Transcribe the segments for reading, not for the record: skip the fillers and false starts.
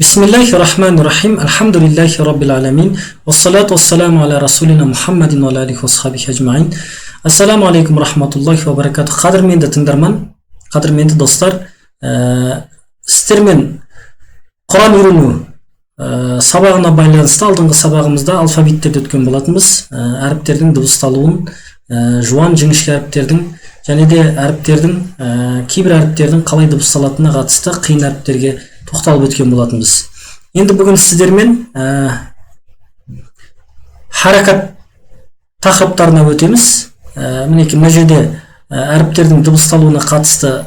Бисмиллахи рахмани рахим. Альхамдулиллахи раббил аламин. Вассалату вассаламу аля расулина Мухаммадин ва алихи вассахабихи ажмаин. Ассаламу алейкум рахматуллахи ва баракатух. Қадірменді тыңдарман, қадірменді достар, сіздермен Құран үйрену сабағына байланысты алдыңғы сабағымызда алфавиттерді өткен болатынбыз. Әріптердің дыбысталуын, жуан жіңішке әріптердің және де әріптердің, кейбір әріптердің қалай дыбысталатынына қатысты қиын әріптерге тоқталып өткен болатынбыз. Енді бүгін сіздермен харакат тақырыптарына өтеміз. Мінекей, мына жерде әріптердің дыбысталуына қатысты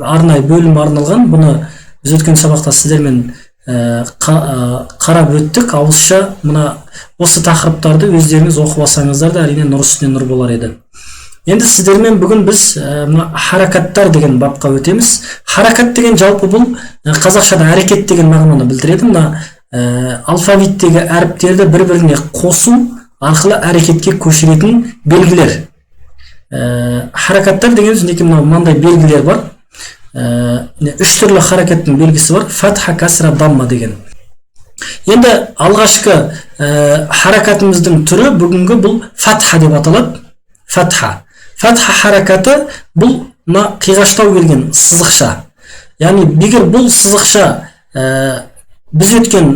арнайы бөлім арналған. Бұны біз өткен сабақта сіздермен қарап өттік. Ауызша мына осы тақырыптарды өздеріңіз оқып алсаңыздар да, әрине, нұр үстіне нұр болар еді. Енді сіздермен бүгін біз мына харакаттар деген бапқа өтеміз. Харакат деген жалпы бұл қазақшада әрекет деген мағынаны білдіреді. Мына алфавиттегі әріптерді бір біріне қосу арқылы әрекетке көшіретін белгілер. Харакаттар деген сөз, мінекей, мынау мынандай белгілер бар. Үш түрлі харакаттың белгісі бар: фатха, касра, дамма деген. Енді алғашқы харакатымыздың түрі бүгінгі бұл фатха деп аталады. Фатха. Фатха харакаты бұл мына қиғаштау келген сызықша. Яғни егер бұл сызықша біз өткен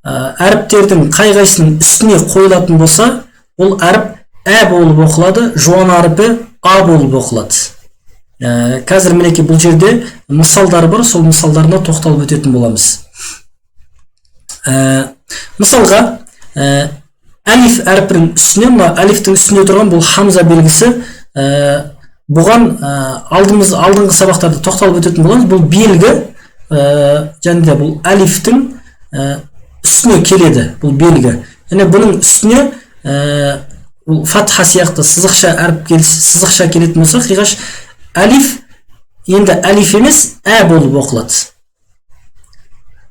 әріптердің қай қайсының үстіне қойылатын болса, ол әріп ә болып оқылады, жуан әріпі а болып оқылады. Қазір, мінекей, бұл жерде мысалдар бар, сол мысалдарына тоқталып өтетін боламыз. Мысалға, әлиф әрпінің үстіне, мына әлифтің үстінде тұрған бұл хамза белгісі, бұған алдыңғы сабақтарда тоқталып өтетін боламыз. Бұл белгі, және де бұл әлифтің үстіне келеді бұл белгі. Және бұның үстіне бұл фатха сияқты сызықша әріп келсе, сызықша келетін болса, қиғаш әлиф енді әлиф емес, ә болып оқылады.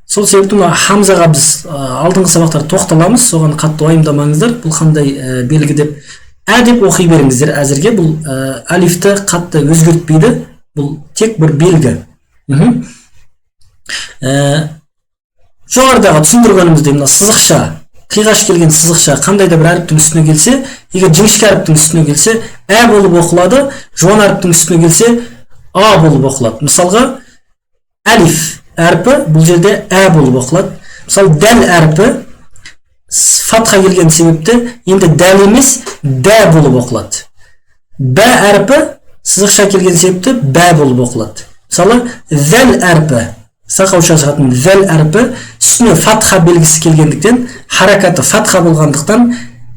Сол себепті мына хамзаға біз алдыңғы сабақтарда тоқталамыз, соған қатты уайымдамаңыздар, бұл қандай белгі деп. Ә деп оқи беріңіздер әзірге, бұл әлифті қатты өзгертпейді, бұл тек бір белгі. Жоғарыдағы түсіндіргеніміздей, мына сызықша, қиғаш келген сызықша қандай да бір әріптің үстіне келсе, егер жіңішке әріптің үстіне келсе, ә болып оқылады, жуан әріптің үстіне келсе, а болып оқылады. Мысалға, әлиф әрпі бұл жерде ә болып оқылады. Мысалы, дәл әрпі фатха келген себепті енді дәл емес, дә болып оқылады. Бә әрпі сызықша келген себепті бә болып оқылады. Мысалы, зәл әрпі, сақауша шығатын зәл әрпі үстіне фатха белгісі келгендіктен, харакаты фатха болғандықтан,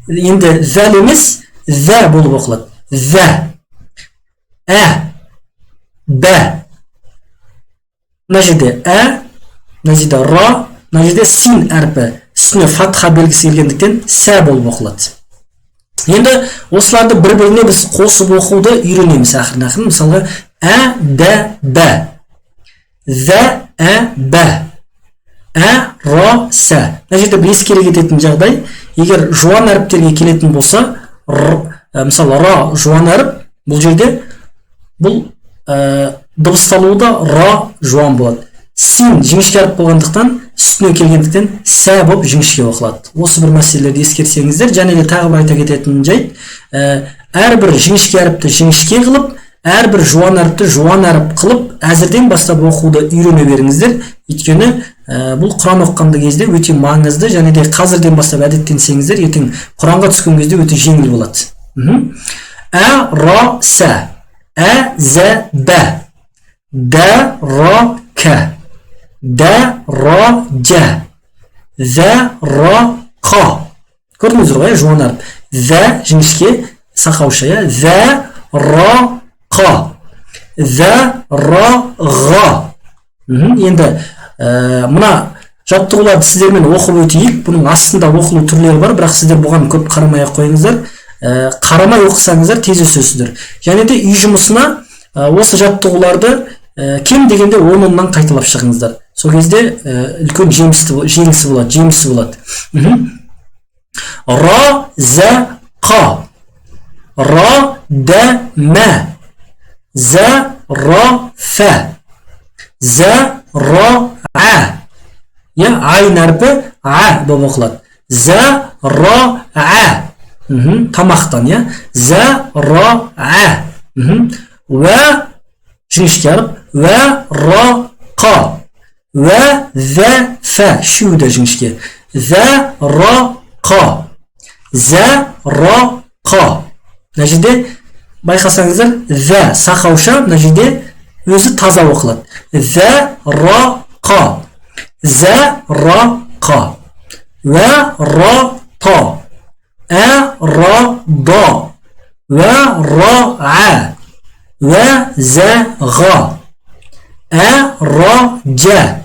енді зәл емес, зә болып оқылады. Зә, ә, бә. Мына жерде ә, мына жерде ра, мына жерде син әрпі үстіне фатха белгісі келгендіктен сә болып оқылады. Енді осыларды бір біріне біз қосып оқуды үйренеміз ақырын ақырын. Мысалға, ә, дә, бә, зә, ә, бә, ә, ра, сә. Мына жерде бір ескере кететін жағдай: егер жуан әріптерге келетін болса, мысалы, ра жуан әріп, бұл жерде бұл дыбысталуы да ра жуан болады. Син жіңішке әріп болғандықтан, үстіне келгендіктен, сә болып жіңішке оқылады. Осы бір мәселелерді ескерсеңіздер. Және де тағы бір айта кететін жайт: әрбір жіңішке әріпті жіңішке қылып, әрбір жуан әріпті жуан әріп қылып әзірден бастап оқуды үйрене беріңіздер. Өйткені бұл Құран оқыған кезде өте маңызды. Және де қазірден бастап әдеттенсеңіздер, ертең Құранға түскен кезде өте жеңіл болады. Ә, ра, сә, ә, зә, бә, дә, ра, кә, дә, ра, жә, зә, ра, қа. Көрдіңіздер ғой, жуан әріп зә, жіңішке сақауша, иә. Зә, ра, қа, зә, ра, ға. Енді мына жаттығуларды сіздермен оқып өтейік. Бұның астында оқылу түрлері бар, бірақ сіздер бұған көп қарамай ақ қойыңыздар. Қарамай оқысаңыздар, тез өсесіздер. Және де үй жұмысына осы жаттығуларды кем дегенде он оннан қайталап шығыңыздар. Сол кезде үлкен жеңісі болады, жемісі болады. Ра, зә, қа, ра, дә, мә, зә, ра, фә, зә, ра. А. Иә, айн әрпі а болып оқылады. За, ро, а. Тамақтан, иә. За, ро, а. Уә, жіңішке әріп. Уә, ро, қа. Уә, зә, фә. Үшеуі де жіңішке. Зә, ро, қа. Зә, ро, қа. Мына жерде байқасаңыздар, зә сақауша, мына жерде өзі таза оқылады. Зә, ро, қа. Зә, ро, қа. Уә, ро, та. Ә, ро, да. Уә, ро, ә. Уә, зә, ға. Ә, ро, жә.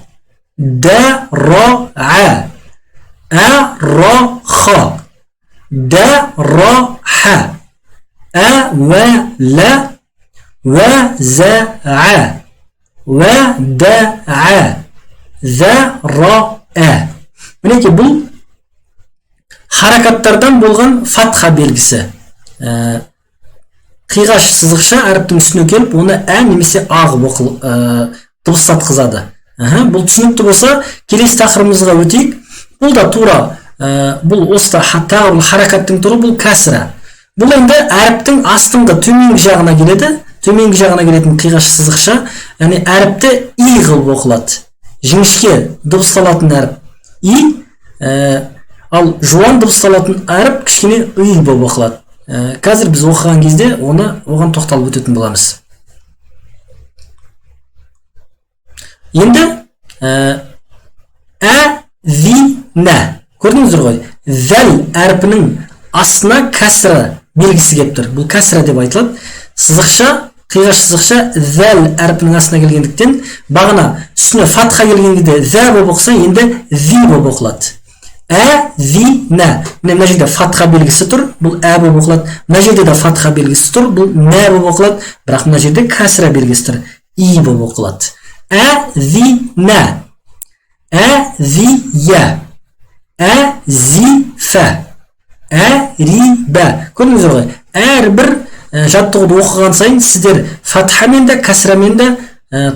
Дә, ро, ә. Ә, ро, ха. Дә, ро, ха. Ә, уә, лә. Уә, зә, ә. Уә, дә, ә. Зә, ро, ә. Мінекей, бұл харакаттардан болған фатха белгісі. Қиғаш сызықша әріптің үстіне келіп, оны ә немесе а қылып дыбыстатқызады. Бұл түсінікті болса, келесі тақырыбымызға өтейік. Бұл да тура, бұл осы тағы бір харакаттың түрі, бұл кәсіра. Бұл енді әріптің астыңғы төменгі жағына келеді. Төменгі жағына келетін қиғаш сызықша, яғни әріпті и қылып оқылады. Жіңішке дыбысталатын әріп и, ал жуан дыбысталатын әріп кішкене ый болып оқылады. Қазір біз оқыған кезде оған тоқталып өтетін боламыз. Енді ә, ви, нә. Көрдіңіздер ғой, зәл әрпінің астына кәсіра белгісі келіп тұр. Бұл кәсіра деп айтылады. Сызықша, қиғаш сызықша зәл әрпінің астына келгендіктен, бағана үстіне фатха келген кезде зә болып оқыса, енді ви болып оқылады. Ә, ви, нә. Міне, мына жерде фатха белгісі тұр, бұл ә болып оқылады. Мына жерде де фатха белгісі тұр, бұл мә болып оқылады. Бірақ мына жерде кәсіра белгісі тұр, и болып оқылады. Ә, ви, нә. Ә, ви, я. Ә, зи, фә. Ә, ри, бә. Көрдіңіздер ғой, әрбір жаттығуды оқыған сайын сіздер фатхамен де кәсірамен де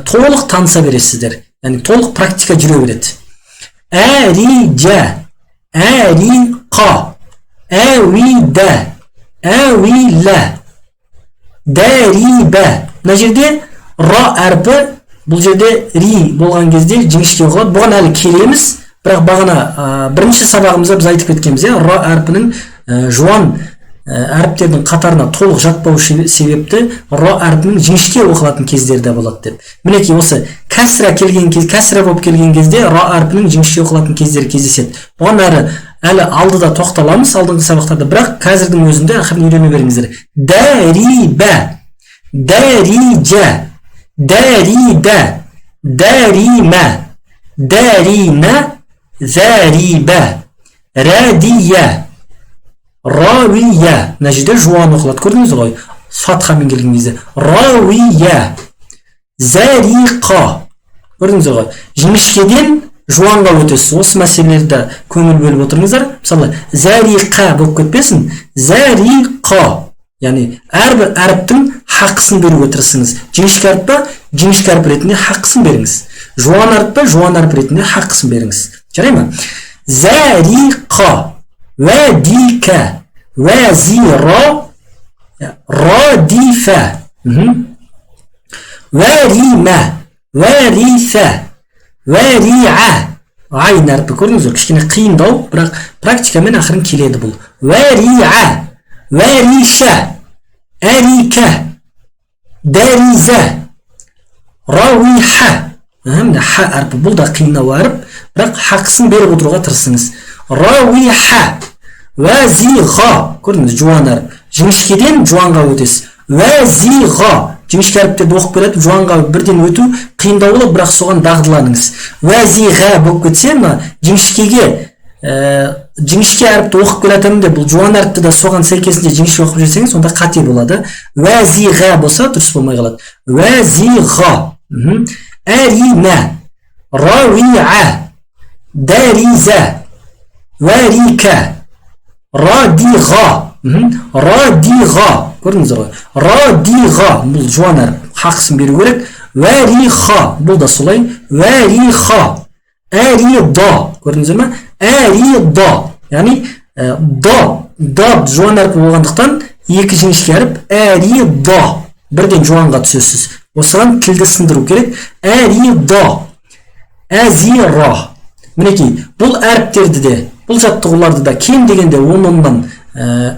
толық таныса бересіздер. Яғни толық практика жүре береді. Ә, ри, жә. Ә, ри, қа. Ә, ви, дә. Ә, ви, лә. Дә, ри, бә. Мына жерде ра әрпі, бұл жерде ри болған кезде жіңішке оқылады. Бұған әлі келеміз, бірақ бағана бірінші сабағымызда біз айтып кеткенбіз, иә, ра әрпінің жуан әріптердің қатарына толық жатпау себепті ра әрпінің жіңішке оқылатын кездері де болады деп. Мінекей, осы кәсіра келген кез, кәсіра болып келген кезде ра әрпінің жіңішке оқылатын кездері кездеседі. Бұған әлі алдыда тоқталамыз, алдыңғы сабақтарда, бірақ қазірдің өзінде ақырын үйрене беріңіздер. Дә, ри, бә. Дә, ри, жә. Дә, ри, дә. Дә, ри, мә. Дә, ри, нә. Зә, ри, бә. Рә, ди, я. Рауия. Мына жерде жуан оқылады, көрдіңіз ғой, фатхамен келген кезде. Рауия. Зәриқа. Көрдіңіз ғой, жіңішкеден жуанға өтесіз. Осы мәселелерді көңіл бөліп отырыңыздар. Мысалы, зәриқа болып кетпесін, зәриқа. Яғни әрбір әріптің хақысын беруге тырысыңыз. Жіңішке әріп па, жіңішке әріп ретінде хақысын беріңіз. Жуан әріп па, жуан әріп ретінде хақысын беріңіз. Жарай ма? Зәриқа. Вәдика, вәзира, радифа, вәрима, вәриса, вәриа. Айн әрпі, көрдіңіздер, кішкене қиындау, бірақ практикамен ақырын келеді бұл. Вәриа, вәриша, әрика, дәриза, рауиха. Міне ха әрпі, бұл да қиындау әріп, бірақ хақысын беріп отыруға тырысыңыз. Рауиха, уәзиға. Көрдіңіз, жуан әріп. Жіңішкеден жуанға өтесіз. Уәзиға. Жіңішке әріптерді оқып келеді, жуанға бірден өту қиындау болады, бірақ соған дағдыланыңыз. Уәзиға болып кетсе, мына жіңішкеге, жіңішке әріпті оқып келатырмын деп, бұл жуан әріпті де соған сәйкесінше жіңішке оқып жүрсеңіз, онда қате болады. Уәзиға болса дұрыс болмай қалады. Уәзиға. Әрима, рауиа, дәриза, вәрика, радиға. Радиға. Көрдіңіздер ғой, радиға бұл жуан әріп, хақысын беру керек. Вәриха, бұл да солай. Вәриха, Әри-да. Көрдіңіздер ме? Әри-да. Яғни да, да жуан әрпі болғандықтан екі жіңішке әріп әри-да. Бірден жуанға түсесіз. Осыған тілді сындыру керек. Әри-да. Әзира. Мінекей, бұл әріптерді де, бұл жаттығуларды да кем дегенде 10-10-нан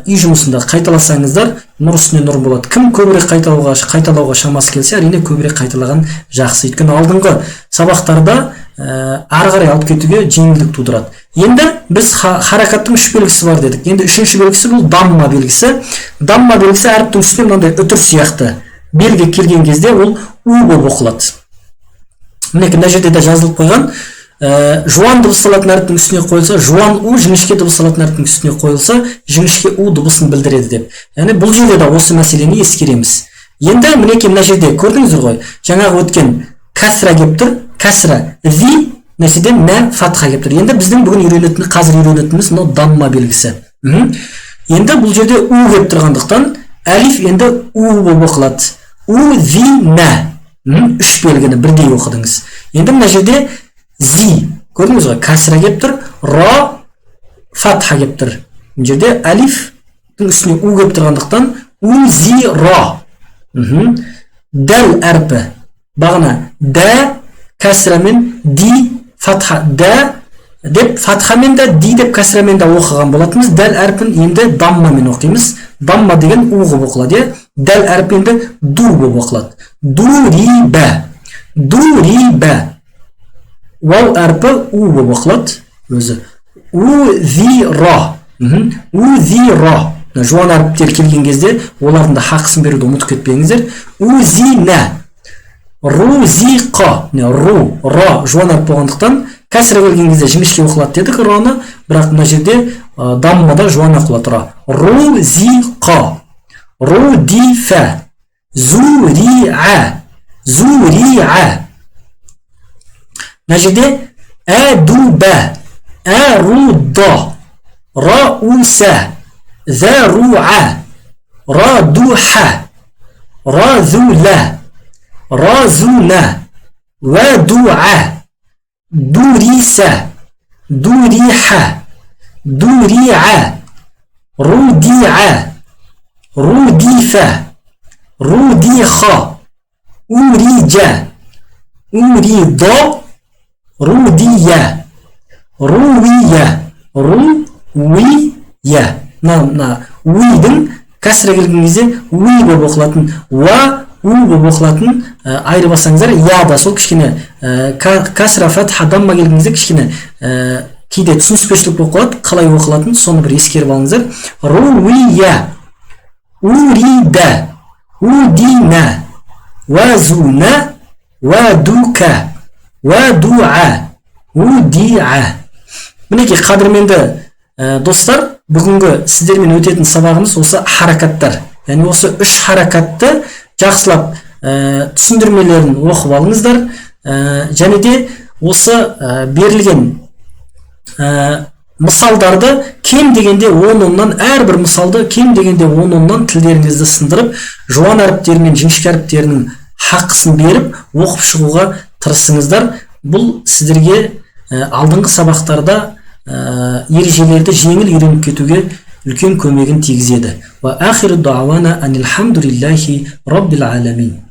үй жұмысында қайталасаңыздар, нұр үстіне нұр болады. Кім көбірек қайталауға шамасы келсе, әрине көбірек қайталаған жақсы. Өйткені алдыңғы сабақтарда ары қарай алып кетуге жеңілдік тудырады. Енді біз харакаттың үш белгісі бар дедік. Енді үшінші белгісі бұл дамма белгісі. Дамма белгісі әріптің үстіне мынандай үтір сияқты белгі келген кезде ол у болып оқылады. Мінекей, мына жерде де жазылып қойған. Жуан дыбысталатын әріптің үстіне қойылса, жуан у, жіңішке дыбысталатын әріптің үстіне қойылса, жіңішке у дыбысын білдіреді деп. Яғни бұл жерде де осы мәселені ескереміз. Енді мінекей мына жерде көрдіңіздер ғой, жаңағы өткен кәсра келіп тұр, кәсра, зи нәрседен мә фатха келіп тұр. Енді біздің бүгін үйренетін, қазір үйренетініміз мынау дамма белгісі. Енді бұл жерде у келіп тұрғандықтан әлиф енді у болып оқылады. У, зи, мә. Үш белгіні бірдей оқыдыңыз. Енді мына жерде зи, көрдіңіз ғой, кәсра келіп тұр, ра, фатха келіп тұр. Мына жерде әлифтің үстіне у келіп тұрғандықтан у, зи, ра. Дәл әрпі. Бағана дә, кәсрамен ди, фатха, дә деп фатхамен де ди деп кәсрамен де оқыған болатынбыз. Дәл әрпін енді даммамен оқимыз. Дамма деген у болып оқылады, иә? Дәл әрпі енді ду болып оқылады. Ду, ри, бә. Ду, ри, бә. Вау әрпі у болып оқылады өзі. У, зи, ра. У, зи, ра. Жуан әріптер келген кезде олардың да хақысын беруді ұмытып кетпеңіздер. У, зи, нә. Ру, зи, қа. Ру, ра жуан әріп болғандықтан кәсіре келген кезде жіңішке оқылады дедік раны, бірақ мына жерде даммада жуан оқылады ра. Ру, зи, қа. Ру, ди, фә. Зу, ри, ә. Зу, ри, ә. Мына жерде ә, ду, бә. Ә, ру, да. Ра, у, сә. Зә, ру, ә. Ра, ду, ха. Ра, зу, лә. Ра, зу, нә. Уә, ду, ә. Ду, ри, сә. Ду, ри, ха. Ду, ри, ә. Ру, ди, ә. Ру, ди, фә. Ру, ди, ха. У, ри, жә. У, ри, до. Ру, ди, я. Ру, ви, я. Ру, ви, я. Мына уидің кәсіре келген кезде уи болып оқылатын, уа, у болып оқылатын, айырып алсаңыздар, я да сол кішкене кәсіра, фатха, дамма келген кезде кішкене кейде түсініспеушілік болып қалады, қалай оқылатын, соны бір ескеріп алыңыздар. Ру, ви, я. У, ри, да. У, ди, нә. Уа, зу, нә. Уа, ду, ка. Уа, ду, а. У, ди, а. Мінекей, қадірменді достар, бүгінгі сіздермен өтетін сабағымыз осы харакаттар. Яғни осы үш харакатты жақсылап түсіндірмелерін оқып алыңыздар. Және де осы берілген мысалдарды кем дегенде 10-10-нан, әрбір мысалды кем дегенде 10-10-нан тілдеріңізді сындырып, жуан әріптері мен жіңішке әріптерінің хақысын беріп оқып шығуға тырысыңыздар. Бұл сіздерге алдыңғы сабақтарда ережелерді жеңіл үйреніп кетуге үлкен көмегін тигізеді. Уа ахиру да'вана анилхамдулиллахи раббил аламин.